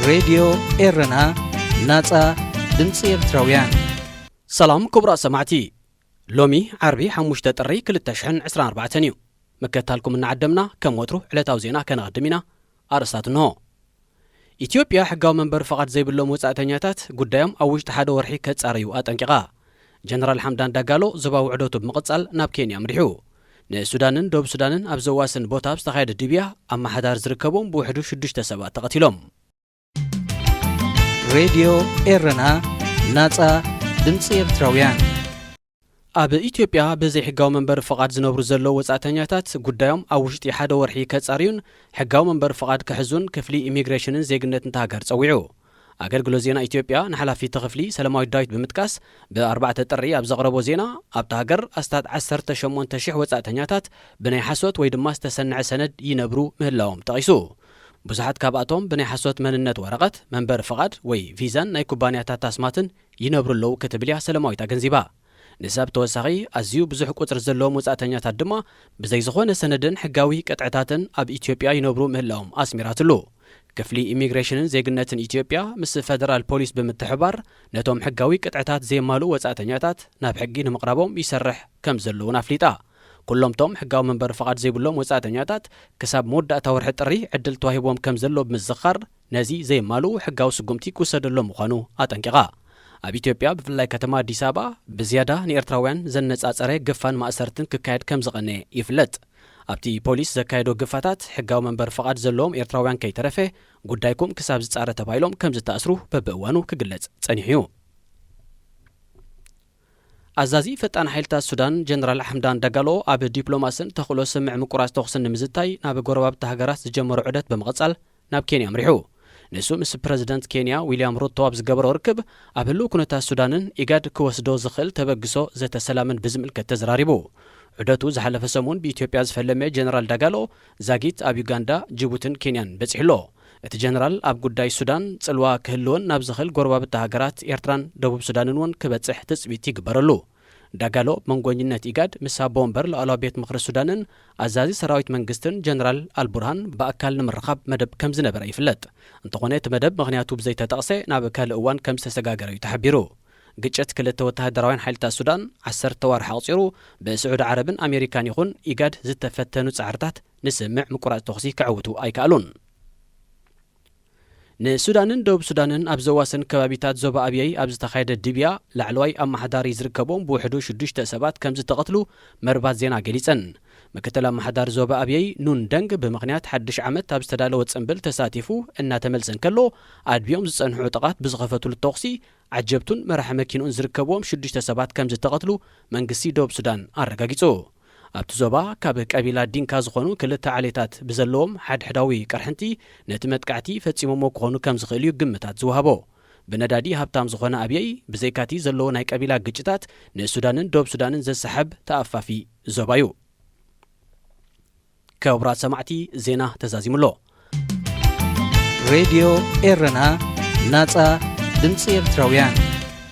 ሬድዮ ኤረና፣ ናጻ ድምጺ ኤርትራውያን። ሰላም ክቡራት ሰማዕቲ፣ ሎሚ ዓርቢ ሓሙሽተ ጥሪ ክልተ ሽሕን ዕስራን ኣርባዕተን እዩ። ምክትታልኩም እናዓደምና፣ ከም ወትሩ ዕለታዊ ዜና ከነቐድም ኢና። ኣርእስታት እንሆ። ኢትዮጵያ ሕጋዊ መንበሪ ፍቓድ ዘይብሎም ወጻእተኛታት ጉዳዮም ኣብ ውሽጢ ሓደ ወርሒ ከጻርዩ ኣጠንቂቓ። ጀነራል ሓምዳን ዳጋሎ ዞባዊ ውዕደቱ ብምቕጻል ናብ ኬንያ ኣምሪሑ። ንሱዳንን ደቡብ ሱዳንን ኣብ ዘዋስን ቦታ ኣብ ዝተኻየደ ድብያ ኣመሓዳሪ ዝርከቦም ብውሕዱ ሽዱሽተ ሰባት ተቐቲሎም። ሬድዮ ኤረና፣ ናጻ ድምጺ ኤርትራውያን። ኣብ ኢትዮጵያ ብዘይሕጋዊ መንበሪ ፍቓድ ዝነብሩ ዘለዉ ወጻእተኛታት ጉዳዮም ኣብ ውሽጢ ሓደ ወርሒ ከጻርዩን ሕጋዊ መንበሪ ፍቓድ ክሕዙን ክፍሊ ኢሚግሬሽንን ዜግነትን እታ ሃገር ጸዊዑ። ኣገልግሎት ዜና ኢትዮጵያ ንሓላፊ እቲ ክፍሊ ሰላማዊት ዳዊት ብምጥቃስ፣ ብኣርባዕተ ጥሪ ኣብ ዘቕረቦ ዜና፣ ኣብታ ሃገር ኣስታት ዓሰርተ ሸሞንተ ሽሕ ወጻእተኛታት ብናይ ሓሶት ወይ ድማ ዝተሰንዐ ሰነድ ይነብሩ ምህላዎም ጠቒሱ። ብዙሓት ካብኣቶም ብናይ ሓሶት መንነት ወረቐት፣ መንበሪ ፍቓድ ወይ ቪዛን ናይ ኩባንያታት ኣስማትን ይነብሩ ኣለዉ ክትብል እያ ሰላማዊት ኣገንዚባ። ንሳ ብተወሳኺ፣ ኣዝዩ ብዙሕ ቁጽሪ ዘለዎም ወጻእተኛታት ድማ ብዘይ ዝኾነ ሰነድን ሕጋዊ ቅጥዕታትን ኣብ ኢትዮጵያ ይነብሩ ምህላዎም ኣስሚራትሉ። ክፍሊ ኢሚግሬሽንን ዜግነትን ኢትዮጵያ ምስ ፈደራል ፖሊስ ብምትሕባር፣ ነቶም ሕጋዊ ቅጥዕታት ዘየማልኡ ወጻእተኛታት ናብ ሕጊ ንምቕራቦም ይሰርሕ ከም ዘሎ እውን ኣፍሊጣ። ኩሎምቶም ሕጋዊ መንበሪ ፍቓድ ዘይብሎም ወጻእተኛታት ክሳብ መወዳእታ ወርሒ ጥሪ ዕድል ተዋሂቦም ከም ዘሎ ብምዝኻር፣ ነዚ ዘየማልኡ ሕጋዊ ስጉምቲ ክውሰደሎም ምዃኑ ኣጠንቂቓ። ኣብ ኢትዮጵያ ብፍላይ ከተማ ኣዲስ ኣበባ ብዝያዳ ንኤርትራውያን ዘነጻጸረ ግፋን ማእሰርትን ክካየድ ከም ዝቐነየ ይፍለጥ። ኣብቲ ፖሊስ ዘካየዶ ግፋታት ሕጋዊ መንበሪ ፍቓድ ዘለዎም ኤርትራውያን ከይተረፈ ጉዳይኩም ክሳብ ዝጻረ ተባሂሎም ከም ዝተኣስሩ በብእዋኑ ክግለጽ ጸኒሑ እዩ። ኣዛዚ ፈጣን ሓይልታት ሱዳን ጀነራል ሓምዳን ዳጋሎ ኣብ ዲፕሎማስን ተኽእሎ ስምዕ ምቁራጽ ተኹስን ንምዝታይ ናብ ጎረባብቲ ሃገራት ዝጀመሮ ዑደት ብምቕጻል ናብ ኬንያ ኣምሪሑ። ንሱ ምስ ፕረዚደንት ኬንያ ዊልያም ሩቶ ኣብ ዝገበሮ ርክብ፣ ኣብ ህልው ኩነታት ሱዳንን ኢጋድ ክወስዶ ዝኽእል ተበግሶ ዘተ ሰላምን ብዝምልከት ተዘራሪቡ። ዑደቱ ዝሓለፈ ሰሙን ብኢትዮጵያ ዝፈለመ ጀነራል ዳጋሎ ዛጊት ኣብ ዩጋንዳ፣ ጅቡትን ኬንያን በጺሑ ኣሎ። እቲ ጀነራል ኣብ ጉዳይ ሱዳን ጽልዋ ክህልዎን ናብ ዝኽእል ጎረባብቲ ሃገራት ኤርትራን ደቡብ ሱዳንን እውን ክበጽሕ ትጽቢት ይግበረሉ። ዳጋሎ መንጎኝነት ኢጋድ ምስ ኣቦ ወንበር ሉዓላዊ ቤት ምኽሪ ሱዳንን ኣዛዚ ሰራዊት መንግስትን ጀነራል ኣልቡርሃን ብኣካል ንምርኻብ መደብ ከም ዝነበረ ይፍለጥ። እንተኾነ እቲ መደብ ምኽንያቱ ብዘይተጠቕሰ ናብ ካልእ እዋን ከም ዝተሰጋገረ እዩ ተሓቢሩ። ግጭት ክልተ ወተሃደራውያን ሓይልታት ሱዳን ዓሰርተ ኣዋርሕ ኣቑጺሩ፣ ብስዑዲ ዓረብን ኣሜሪካን ይኹን ኢጋድ ዝተፈተኑ ጻዕርታት ንስምዕ ምቁራጽ ተኹሲ ከዕውቱ ኣይከኣሉን። ንሱዳንን ደቡብ ሱዳንን ኣብ ዘዋስን ከባቢታት ዞባ ኣብየይ ኣብ ዝተኻየደ ድብያ፣ ላዕለዋይ ኣመሓዳሪ ዝርከቦም ብውሕዱ ሽዱሽተ ሰባት ከም ዝተቐትሉ መርባት ዜና ገሊጸን። ምክትል ኣመሓዳሪ ዞባ ኣብየይ ኑን ደንግ ብምኽንያት ሓድሽ ዓመት ኣብ ዝተዳለወ ጽምብል ተሳቲፉ እናተመልሰ እንከሎ፣ ኣድብዮም ዝጸንሑ ዕጡቓት ብዝኸፈትሉ ተኹሲ ዓጀብቱን መራሒ መኪንኡን ዝርከብዎም ሽዱሽተ ሰባት ከም ዝተቐትሉ መንግስቲ ደቡብ ሱዳን ኣረጋጊጹ። ኣብቲ ዞባ ካብ ቀቢላ ዲንካ ዝኾኑ ክልተ ዓሌታት ብዘለዎም ሓድሕዳዊ ቅርሕንቲ ነቲ መጥቃዕቲ ፈጺሞሞ ክኾኑ ከም ዝኽእሉ እዩ ግምታት ዝወሃቦ። ብነዳዲ ሃብታም ዝኾነ ኣብየይ፣ ብዘይካቲ ዘለዎ ናይ ቀቢላ ግጭታት ንሱዳንን ደቡብ ሱዳንን ዘሰሓብ ተኣፋፊ ዞባ እዩ። ክቡራት ሰማዕቲ፣ ዜና ተዛዚሙ ኣሎ። ሬድዮ ኤረና፣ ናጻ ድምጺ ኤርትራውያን።